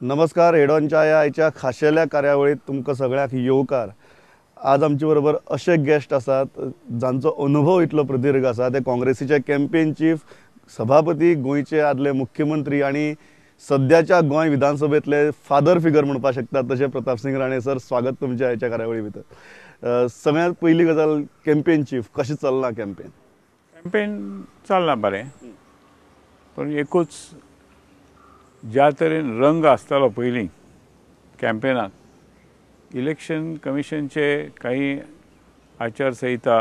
नमस्कार, हेडॉनच्या आयच्या खाशेल्या कार्यावळीत तुमकां सगळ्यांक येवकार. आज आमचे बरोबर अशे गेस्ट आसात जांचो अनुभव इतलो प्रदीर्घ आसा. ते काँग्रेसीचे कॅम्पेन चीफ, सभापती, गोंयचे आदले मुख्यमंत्री आनी सद्याच्या गोंय विधानसभेतले फादर फिगर म्हणपाक शकतात तशें प्रतापसिंग राणे सर, स्वागत तुमच्या आयच्या कार्यावळी भितर. सगळ्यांत पयली गजाल, कॅम्पेन चीफ, कशें चल्लां कॅम्पेन? कॅम्पेन चल्लां बरें, पण एकूच ज्या तरेन रंग आसतालो पयलीं कॅम्पेनाक, इलेक्शन कमिशनचे काही आचारसंहिता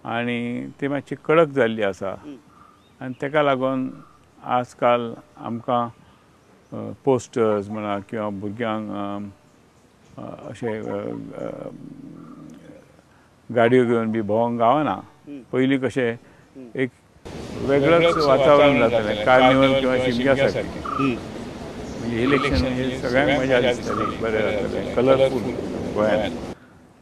आनी ती मातशी कडक जाल्ली आसा आनी ताका लागून आजकाल आमकां पोस्टर्स म्हणा किंवा भुरग्यांक अशे गाडयो घेवन बी भोंवंक गावना. पयलीं कशें एक वेगळंच वातावरण जातालें, कार्निवल किंवा शिमग्या सारकें. म्हणजे इलेक्शन म्हणजे सगळ्यांक मजा दिसताली, बरें जातालें, कलरफूल गोंयांत.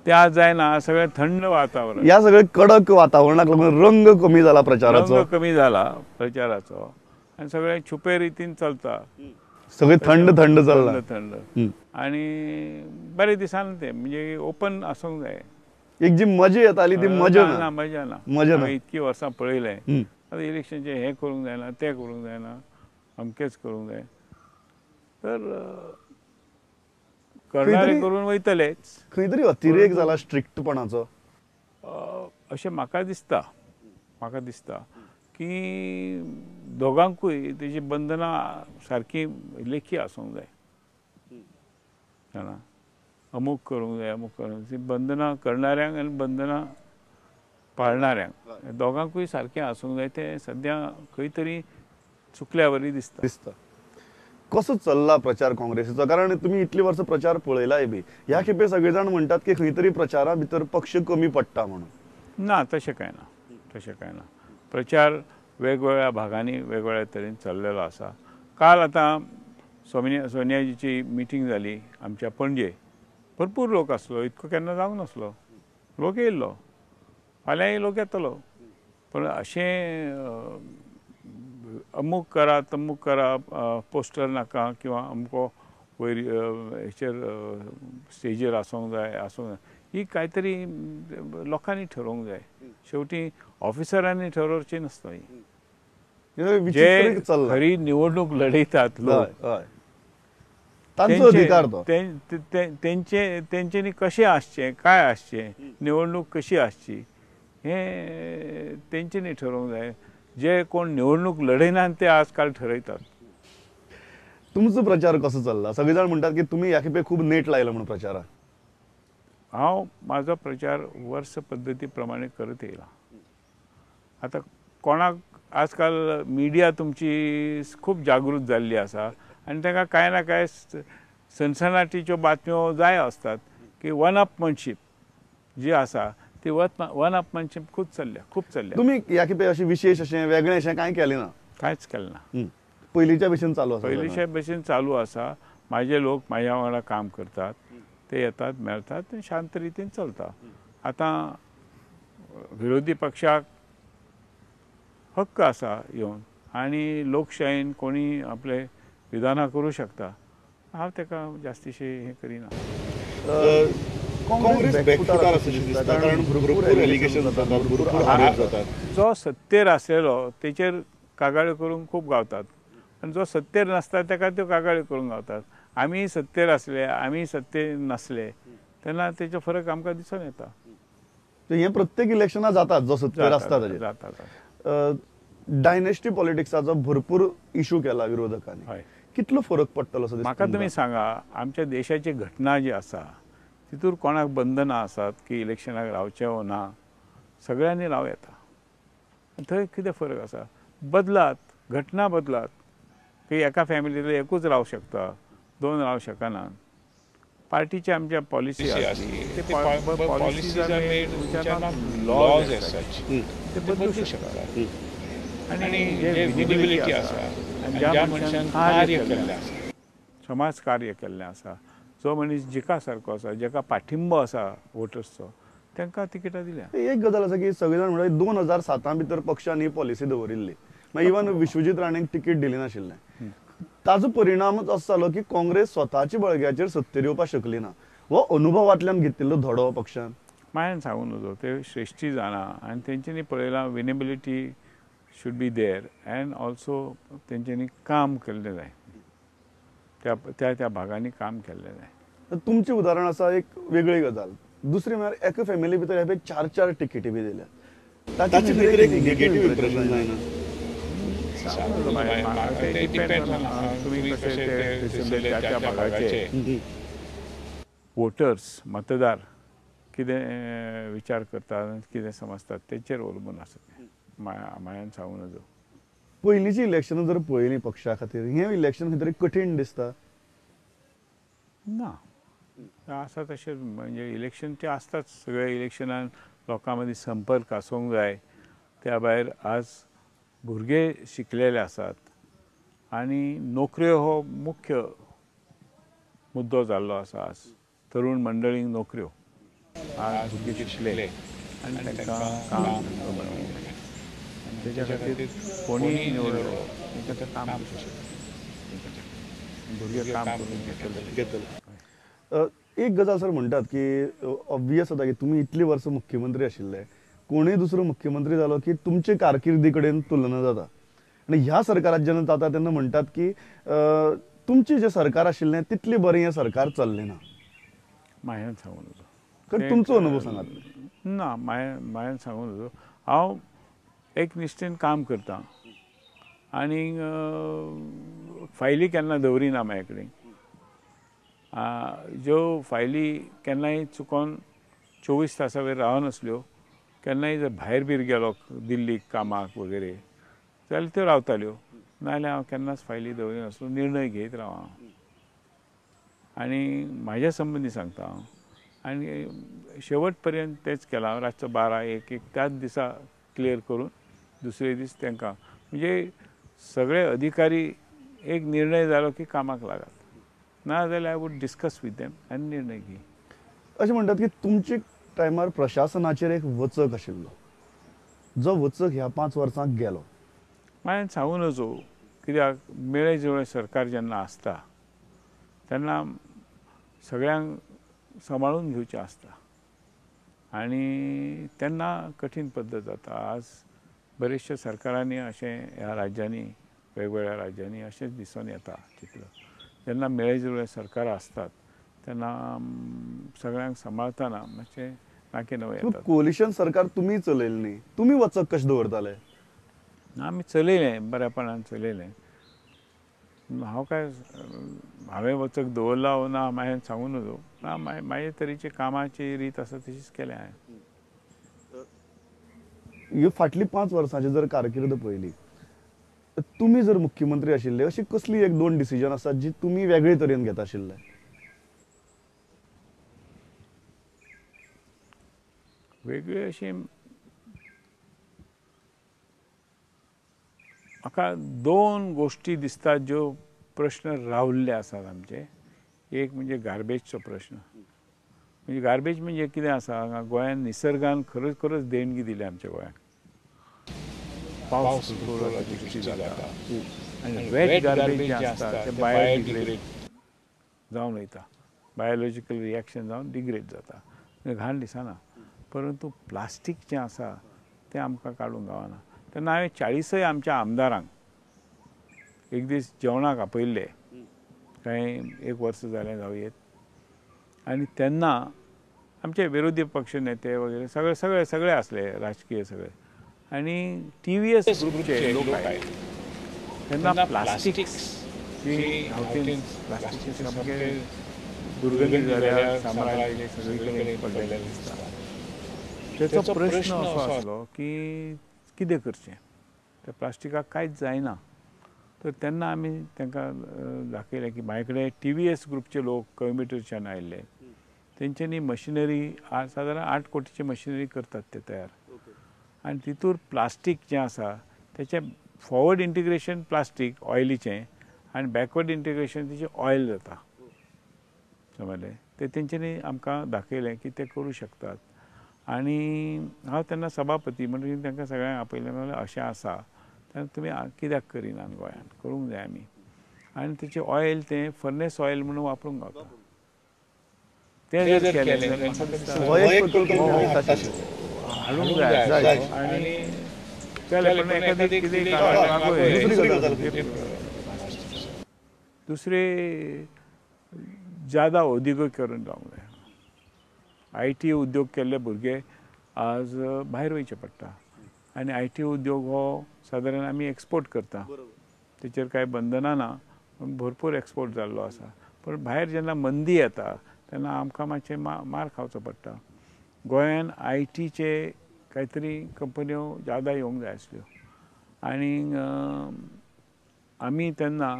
ते आज जायना, सगळें थंड वातावरण. ह्या सगळें कडक वातावरणाक लागून रंग कमी जाला प्रचाराचो, रंग कमी जाला प्रचाराचो आनी सगळें छुपे रितीन चलता, सगळें थंड थंड चल्लां, थंड आनी बरें दिसना तें. म्हणजे ओपन आसूंक जाय. एक जी मजा येताली ती मजा ना, मजा ना, मजा ना. इतकी वर्सां पळयलें, आतां इलेक्शनचें हें करूंक जायना, तें करूंक जायना, अमकेंच करूंक जाय, तर करणारे करून वयतलेच. खंय तरी अतिरेक जाला स्ट्रिक्टपणाचो अशें म्हाका दिसता. म्हाका दिसता की दोगांकूय तेजी बंधनां सारकी लेखी आसूंक जाय. जाणा, अमूक करूंक जाय, अमूक करूंक जाय, बंधनां करणाऱ्यांक आनी बंधनां पाळणाऱ्यांक दोगांकूय सारकें आसूंक जाय. तें सद्या खंय तरी चुकल्या वरी दिसता. दिसता. कसो चल्ला प्रचार काँग्रेसीचो? कारण तुमी इतली वर्सां प्रचार पळयलाय बी, ह्या खेपे सगळे जाण म्हणटात की खंय तरी प्रचारा भितर पक्ष कमी पडटा म्हणून. ना, तशें कांय ना, तशें कांय ना. प्रचार वेगवेगळ्या भागांनी वेगवेगळ्या तरेन चल्लेलो आसा. काल आतां सोनियाजीची मिटींग जाली आमच्या पणजे, भरपूर लोक आसलो, इतको केन्ना जावंक नासलो, लोक येयल्लो, फाल्यांय लोक येतलो. पण अशें अमूक करा तमूक करा, पोस्टर नाका किंवा अमको वयर हेचेर स्टेजीर आसूंक जाय, आसूंक जाय, ही कांय तरी लोकांनी ठरोवंक जाय. शेवटी ऑफिसरांनी ठरोवची नासता. ही जे खरी निवडणूक लढयतात लोक, तेंच्यांनी कशें आसचें, काय आसचें, निवडणूक कशी आसची हें तेंच्यांनी ठरोवंक जाय. जे कोण निवडणूक लढयना ते आजकाल ठरयतात. तुमचो प्रचार कसो चल्ला? सगळे जाण म्हणटात की तुमी ह्या खेपे खूब नेट लायलो म्हणून प्रचाराक. हांव म्हाजो प्रचार वर्स पद्दती प्रमाणे करत येयला. आतां कोणाक आजकाल मिडिया तुमची खूब जागृत जाल्ली आसा आनी तांकां कांय ना कांय सनसनाटीच्यो बातम्यो जाय आसतात की वन अपमनशीप जी आसा ती वन अपमनशीप खूब चल्ल्या, खूब चल्ल्या. तुमी ह्या खेपे अशें विशेश अशें वेगळें अशें कांय केलें ना? कांयच केलें ना. पयलींच्या भशेन चालू आसा? पयलींच्या भशेन चालू आसा. म्हाजे लोक म्हाज्या वांगडा काम करतात, ते येतात, मेळटात, ते शांत रितीन चलता. आतां विरोधी पक्षाक हक्क आसा येवन आनी लोकशायेन कोणी आपले विधानां करूं शकता. हांव ताका जास्तीशें हें करिना. जो सत्तेर आसलेलो तेचेर कागाळ्यो करूंक खूब गावतात आनी जो सत्तेर नासता ताका त्यो कागाळ्यो करूंक गावतात. आमी सत्तेर आसले, आमी सत्तेर नासले तेन्ना तेचो फरक आमकां दिसून येता. हें प्रत्येक इलेक्शनाक जाता, जो सत्तेर आसता ताचेर जाता. डायनेस्टी पॉलिटिक्साचो भरपूर इशू केला विरोधकांनी, कितलो फरक पडटलो असो म्हाका तुमी सांगा? आमच्या देशाची घटना जी आसा तितूर कोणाक बंधनां आसात की इलेक्शनाक रावचें वो ना? सगळ्यांनी रावं येता. थंय कितें फरक आसा? बदलात, घटना बदलात की एका फॅमिलींतले एकूच रावं शकता, दोन रावं शकना. पार्टीची आमच्या पॉलिसी आसली, ते लॉज ते बदलूं शकतात. आनी जे विजिबिलिटी आसा आनी ज्या मनशान कार्य केल्लें आसा, समाज कार्य केल्लें आसा, जो मनीस जिका सारको आसा, जेका पाठिंबो आसा वोटर्सचो, तांकां तिकेटां दिल्या. एक गजाल आसा की सगळे जाण म्हणटात 2007 भितर पक्षान ही पॉलिसी दवरिल्ली, मागीर इवन विश्वजीत राणेक तिकीट दिली नाशिल्लें. ताजो परिणामच असो जालो की काँग्रेस स्वताच्या बळग्याचेर सत्तेर येवपाक शकली ना. हो अनुभवांतल्यान घेतिल्लो धडो पक्षान मायान सांगू नजो, ते श्रेश्ठी जाणा आनी तेंच्यांनी पळयलां winnability should be there and also तेंच्यांनी काम केल्लें जाय, त्या त्या त्या भागांनी काम केल्लें जाय. तुमचें उदाहरण आसा एक वेगळी गजाल. दुसरी म्हळ्यार एका फॅमिली भितर ह्या चार चार टिकेटी बी दिल्या, ताचे भितर एक निगेटीव इम्प्रेशन जायना. तुमी कशें ते त्या त्या भागाचे वोटर्स मतदार कितें विचार करतात कितें समजतात तेचेर अवलंबून आसा तें. मायान सांगू नजो. पयलींची इलेक्शनां जर पळयलीं पक्षा खातीर, हें इलेक्शन खंय तरी कठीण दिसता ना? आसा तशें म्हणजे इलेक्शन ते आसताच, सगळ्या इलेक्शनान लोकां मदीं संपर्क आसूंक जाय. त्या भायर आज भुरगे शिकलेले आसात आनी नोकऱ्यो हो मुख्य मुद्दो जाल्लो आसा. आज तरुण मंडळींक नोकऱ्यो, आज भुरगे शिकले आनी तांकां काम मेळूंक जाय आनी तेच्या खातीर कोणीय निवडलो तांकां तें काम करूंक शकता, भुरगे काम करून घेतले. एक गजाल सर म्हणटात की ऑब्वियस जाता की तुमी इतली वर्सां मुख्यमंत्री आशिल्ले, कोणूय दुसरो मुख्यमंत्री जालो की तुमचे कारकिर्दी कडेन तुलना जाता आनी ह्या सरकारात जेन्ना जाता तेन्ना म्हणटात की तुमचें जें सरकार आशिल्लें तितलें बरें हें सरकार चल्लें ना. मायान सांगू नजो, कारण तुमचो अनुभव सांगात. ना, मायान सांगू नजो. हांव एक निश्ठेन काम करतां आनी फायली केन्ना दवरिना म्हाजे कडेन. ज्यो फायली केन्नाय चुकोन 24 तासां वयर रावनासल्यो, केन्नाय जर भायर बीर गेलो दिल्लीक कामाक वगैरे जाल्यार त्यो रावताल्यो, नाजाल्यार हांव केन्नाच फायली दवरिनासलो, निर्णय घेयत राव हांव. आनी म्हाज्या संबंदी सांगता हांव, आनी शेवट पर्यंत तेंच केलां. हांव रातचो 12-1 त्याच दिसा क्लियर करून दुसरे दीस तांकां म्हणजे सगळे अधिकारी एक निर्णय जालो की कामाक लागात, ना जाल्यार I would discuss with them आनी निर्णय घे. अशें म्हणटात की तुमचे टायमार प्रशासनाचेर एक वचक आशिल्लो, जो वचक ह्या 5 वर्सांक गेलो. मागीर सांगू नजो, कित्याक मेळे जुळे सरकार जेन्ना आसता तेन्ना सगळ्यांक सांबाळून घेवचें आसता आनी तेन्ना कठीण पद्दत जाता. आज बरेचशे सरकारांनी अशें ह्या राज्यांनी वेगवेगळ्या राज्यांनी अशेंच दिसून येता चित्र. जेन्ना मेळेजुळे सरकार आसतात तेन्ना सगळ्यांक सांबाळतना मातशें नाके नवे येतात. कोलिशन सरकार तुमी चलयलें न्ही, तुमी वचक कशें दवरताले? आमी चलयलें, बऱ्यापणान चलयलें. हांव काय हांवें वचक दवरला वो ना मागीर सांगू नजो, ना म्हाजे तरेची कामाची रीत आसा तशीच केल्या हांवें. ह्यो फाटली 5 वर्सांची जर कारकीर्द पळयली, तुमी जर मुख्यमंत्री आशिल्ले अशी कसली 1-2 डिसिजन आसात जी तुमी वेगळे तरेन घेता आशिल्ले? वेगळी अशी म्हाका 2 गोश्टी दिसतात ज्यो प्रश्न रावल्ले आसात आमचे. एक म्हणजे गार्बेजचो प्रश्न. म्हणजे गार्बेज म्हणजे कितें आसा, हांगा गोंयांत निसर्गान खरोच खरोच देणगी दिल्या आमच्या गोंयांक. पावस जाता आनी वेट गार्बेज जें आसता तें बायोडिग्रेड जावन वयता, बायोलॉजिकल रिएक्शन जावन डिग्रेड जाता, घाण दिसना. परंतु प्लास्टीक जें आसा तें आमकां काडूंक गावना. तेन्ना हांवें 40 आमच्या आमदारांक एक दीस जेवणाक आपयल्ले, कांय 1 वर्स जालें जावं येत. आनी तेन्ना आमचे विरोधी पक्ष नेते वगैरे सगळे सगळे सगळे आसले, राजकीय सगळे, आनी TVS ग्रुपचे लोक आयले. तेन्ना प्लास्टिक प्लास्टिकचे सामके दुर्गंधी जाल्या, साम्राज्य सगळे कडेन पडलेलें दिसता. तेचो प्रश्न असो आसलो की कितें करचें, त्या प्लास्टिकाक कांयच जायना. तर तेन्ना आमी तांकां दाखयलें की म्हाजे कडेन TVS ग्रुपचे लोक कोयंबटूरच्यान आयिल्ले, तेंच्यांनी मशिनरी सादारण 8 कोटीची मशिनरी करतात ते तयार, आनी तितूर प्लास्टीक जें आसा तेचें फॉवर्ड इंटिग्रेशन प्लास्टीक ऑयलीचें आनी बॅकवर्ड इंटिग्रेशन तेचें ऑयल जाता, समजलें. ते तेंच्यांनी आमकां दाखयलें की ते करूं शकतात. आनी हांव तेन्ना सभापती म्हणटकीर तांकां सगळ्यांक आपयलें, म्हणलें अशें आसा तेन्ना तुमी कित्याक करिनात, गोंयांत करूंक जाय आमी. आनी तेचें ऑयल तें फर्नेस ऑयल म्हणून वापरूंक गावता. तें जर केलें जाल्यार हाडूंक जाय आनी पण एखादी कितें दुसरे ज्यादा उद्योगीकरण जावंक जाय. I T उद्योग केल्ले भुरगे आज भायर वयचे पडटा आनी I T उद्योग हो सादारण आमी एक्सपोर्ट करता, तेचेर कांय बंधनां ना, पूण भरपूर एक्सपोर्ट जाल्लो आसा. पूण भायर जेन्ना मंदी येता तेन्ना आमकां मातशें मार खावचो पडटा. गोंयान I टीचे कांय तरी कंपन्यो ज्यादा येवंक जाय आसल्यो आनी आमी तेन्ना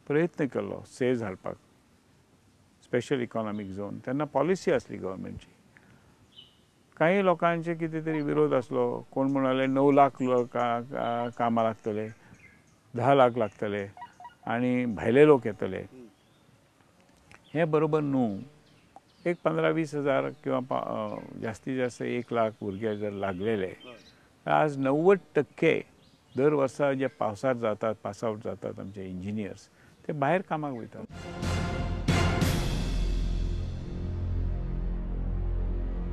प्रयत्न केलो सेज हाडपाक, स्पेशल इकॉनॉमीक झोन. तेन्ना पॉलिसी आसली गव्हर्मेंटची. कांय लोकांचे कितें तरी विरोध आसलो, कोण म्हणाले 9 लाख लोक कामां लागतले, 10 लाख लागतले आनी भायले लोक येतले. हें बरोबर न्हू. एक 15-20 हजार किंवा जास्तीत जास्त 1 लाख भुरगे जर लागलेले, आज 90% दर वर्सा जे पावसार जातात, पास आवट जातात आमचे इंजिनियर्स, ते भायर कामाक वयतात.